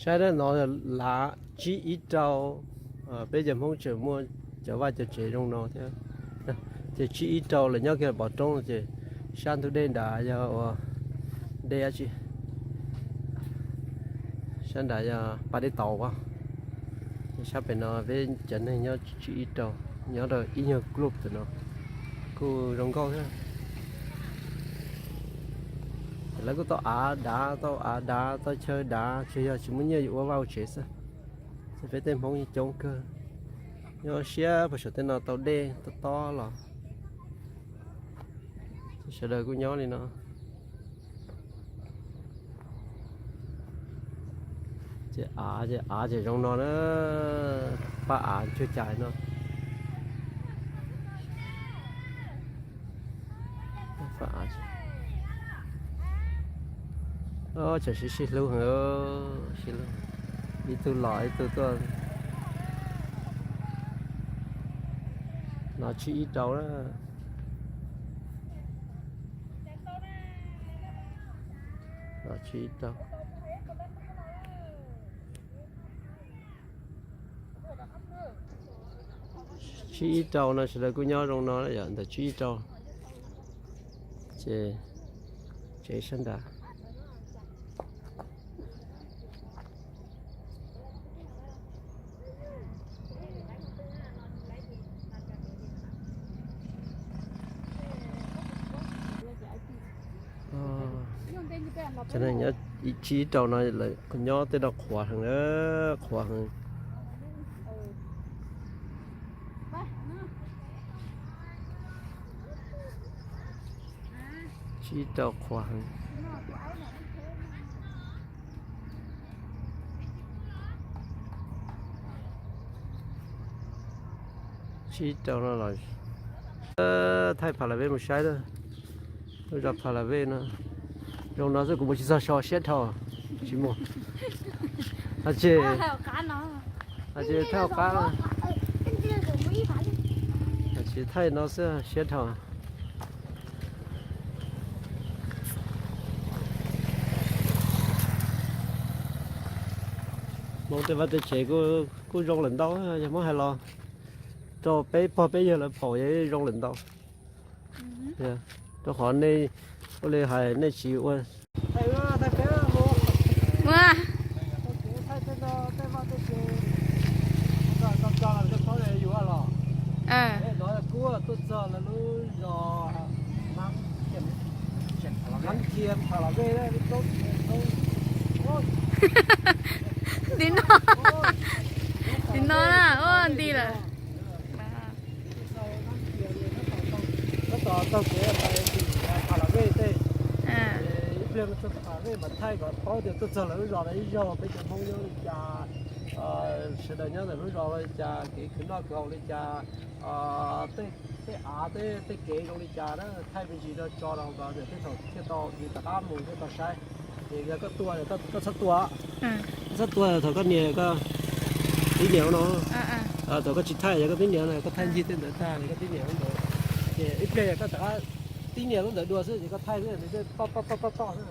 Saib dab no lav tsib ib rau, peb cov Hmoob tseem muaj cov vaj cov tsev zoo no thiab. Ces tsib ib rau lawv nyob kiag pov roob ces sab ntug dej nrad yog ua dej dab tsi? Sab nrad yog pas dej tauv as. Sab pem no peb cov neeg nyob tsib ib rau, nyob rau ib nyuag club tam no kuj zoo nkauj thiab. Lawv kuj tau av dav, tau av dav, tau chaw dav, tsuas yog tsis muaj nyiaj yuav ua vaj ua tsev xwb. Ces peb tej Hmoob coob kawg, nyob siab pem saum tej no tau dej tob tob los. Sawv daws kuj nyob li no. Ces av, ces av ces zoo no na, paj av cuag cas no. Tseem sib sib hlub heev, ib tug los ib tug tuaj. No tsib ib rau na. No tsib ib rau. Tsib ib rau no sawv daws kuj nyob zoo no yom, ntawm tsib ib rau. Ces tsev sab nrad. Cov neeg nyob tsib ib rau no lawv nyob tej no qhuav heev, qhuav heev. Tsib rau qhuav heev. Tsib rau no los thaij Pha La Vej mus saib na. Lub zos Pha La Vej no zoo no xwb, kuv mus tsis txog so siab dhau, tsis mus. Ces, ces thaij qab, ces thaij no xwb siab dhau. Hmoob tej vaj tej tsev kuj zoo lawm ntau, yog muab hais los rau peb pog peb yawg lawv phaum zoo lawm ntau. Rau qhov nej ua li hais nej tsis ua. Tim no, tim no na, ua nti lawm. Tab tom taug kev tim Pha La Vej tej, ib pliag txog Pha La Vej mas thaij kom paub tias tuaj txog lawv lub zos no ib zaug peb cov Hmoob nyob li cas, sawv daws nyob ntawm lub zos li cas, kev khwv noj khwv haus li cas, tej av tej kev zoo li cas na, thaij me ntsis rau tso rau hauv ko tias tej thaum thiaj tau yus rov qab mus thiaj tau saib. Ces yog koj tuaj, koj txhob tuaj, koj txhob tuaj thaum koj nias koj tib niam no, thaum koj tsis thaij yog koj tib niam no, koj thaij ncig tej ntawd tag koj tib niam ntawd. Ces ib pliag yog koj rov qab tib niam lub ntawd dua xwb ces koj thaij xwb, toj toj toj toj xwb.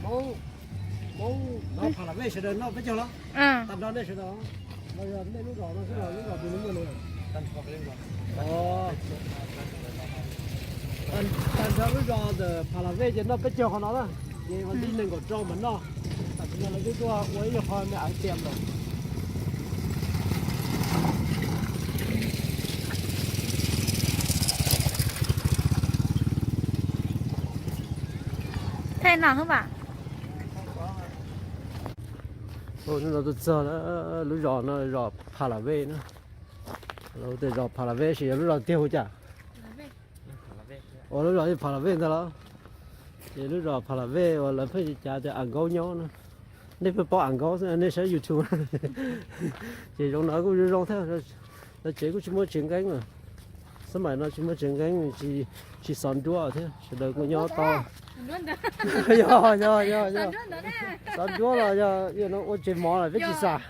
Hmoob, Hmoob nyob Pha La Vej sawv daws noj peb caug los? Tag nrho nej sawv daws los? Los yog nej lub zos no xwb los lub zos twg lub muaj li? Tag nrho lub zos ntawm Pha La Vej ces noj peb caug qhov no na. Ces vas thib nees nkaum rau mas noj. Tam sim no lawv twb tuaj ua ib qho me av tiam lawm. Thaij no xwb mas. Hnub no tuaj txog lub zos no, zos Pha La Vej na. Lawv tias zos Pha La Vej, sis yog lub zos tiag hu cas? Ua lub zos Pha La Vej ntag los? Ces lub zos Pha La Vej uas lawv pheej cav tias A Nkaub nyob na. Nej pheej paub Am Nkaub xwb nej saib YouTube. Ces zoo no kuj zoo zoo thiab. Lawv tsev kuj tsis muaj tsev nqeeb, xab maim no tsis muaj tsev nqeeb, tsis xov nruab thiab, sawv daws kuj nyob tau. Yog, yog, yog, yog. Xov nruab los yog no ua tsev mov los peb tsis xam.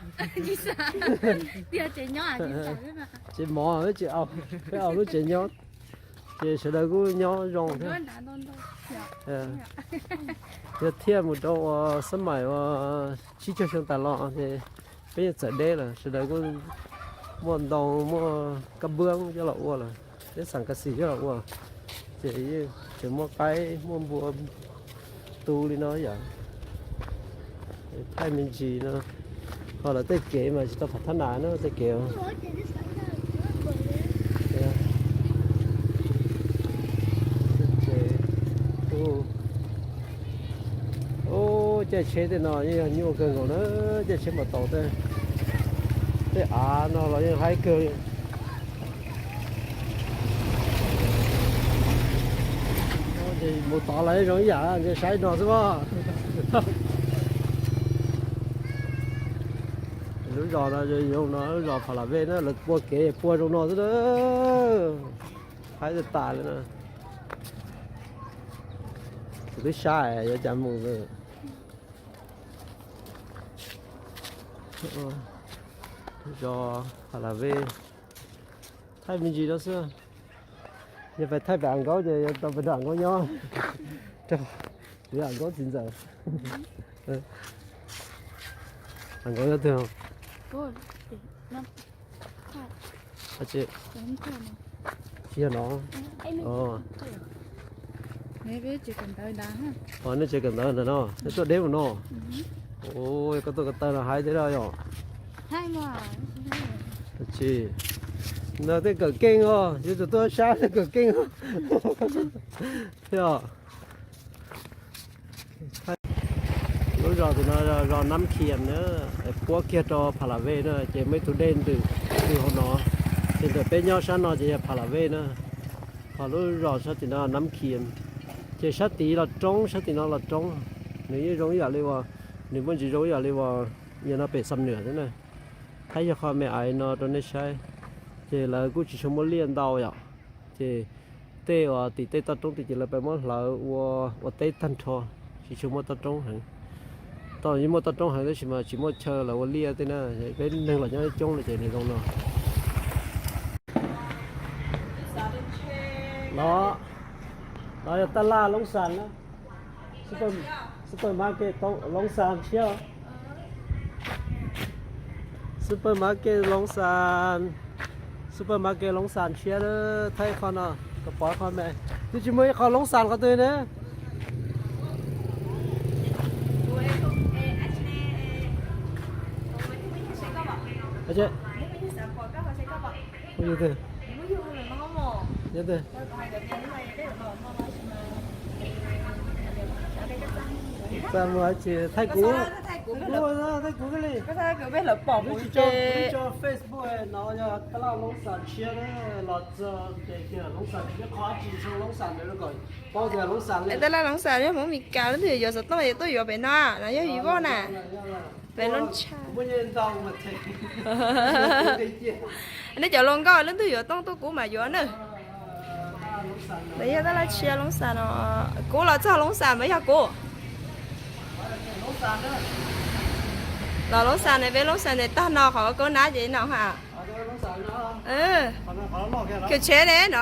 Tsev mov peb tsis au, peb au lub tsev nyob. Ces sawv daws kuj nyob zoo thiab. Yog thiaj mus rau ua xab maim ua tsib caug xyoo tas los ces peb yeej txawm deb lawm, sawv daws kuj muaj ntoo muaj kab npwb coj los ua lawm, peb xam kas xim coj los ua, ces yeej tseem muaj qaib muaj npua tu li no yom. Thaij me ntsis no, ho lawv tej kev mas tsis tau phav thab nas no tej kev. Ub, caij tsheb tej no yeej yog nyuaj kawg nkaus na, caij tsheb npam taus tej, tej av no los yeej haib kawg li. Mus tod los zoo ib yam, saib no xwb mas. Lub zos no zoo no, lub zos Pha La Vej na, lawv pua kev pua zoo no xwb na. Haib tas tas li na. Kuv twb saib yuav cas mus. Zos Pha La Vej, thaij me ntsis no xwb. Yog pais thaij pem Am Nkaub ces yuav tau pais nrog Am Nkaub nyob, rau Am Nkaub txiv ntxawm. Am Nkaub nyob twg? Tsis yog no. Nej tsev kawm ntawv ntawd no, nej tuaj deb mus no. Koj tuaj ko taw no haib thiab yom. Tsis, no tej kawm keej os, yuav tsum tuaj sab tej kawm keej os. Thiab lub zos tim no zos Nab Khias na, puab kiag rau Pha La Vej na, ces muaj ib tug dej ntws, ntws hauv no, ces ntawm peb nyob sab no ces yog Pha La Vej na. Ho lub zos sab tim no Nab Khias, ces sab tid los roob, sab tim no los roob. Nws yeej zoo ib yam li uas, nws muaj ntsis zoo ib yam li uas yog no pem Xam Nuam xwb na. Thaij yog qho me ais no rau nej saib, ces lawv kuj tsis tshua muaj liaj ntau yom. Ces tej uas tim tej toj roob tid ces lawv pheej muab hlawv ua, ua teb tag nrho, tsis tshua muaj toj roob heev. Toj yeej muaj toj roob heev tab sis mas tsis muaj chaw lawv ua liaj tej na, peb neeg los nyob coob li ces nws zoo no. No, no yog tab laj Loob Xas na. Supermarket Loob Xas tshiab. Supermarket Loob Xas, supermarket Loob Xas tshiab, thaij qho no kom pom qho me. Twb tsis muaj ib qho Loob Xas qhov twg ne. Thaij kuv, thaij kuv li. Peb tso Facebook no yog tab laj Loob Xas tshiab los txog ces kiag Loob Xas tshiab, qhov tsis tshua Loob Xas ntawd kom paub tias Loob Xas li. Tab laj Loob Xas yog Hmoob Mes Kas leej twg yuav xov tooj es tuaj yuav pem no, no yog Vivo na. Pem Loob Tshaj. Nej cov hluas nkauj leej twg yuav tooj tuaj kuv mam yuav na. Nws yog tab laj tshiab Loob Xas no. Kuv los txog Loob Xas mas yog kuv. Los Loob Xas ne, peb Loob Xas ne tag no qhov koj nab ces no ha. Khiv tsheb ne no.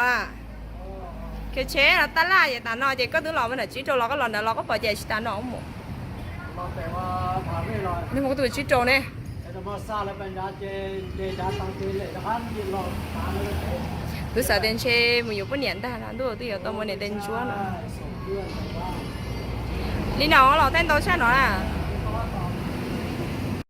Khiv tsheb no tab laj ces tas no ces koj twb los mus ntawm tsib rau los koj los ntawd los koj pom ces tsis tas no mus. Nws mus tus tsib rau ne. Kuv xav tias ntshe mus yuav poj niam ntag no, ntuj twb yuav tau muaj niam tais ntsuab no. Li no los thaij ntau tshaj no na.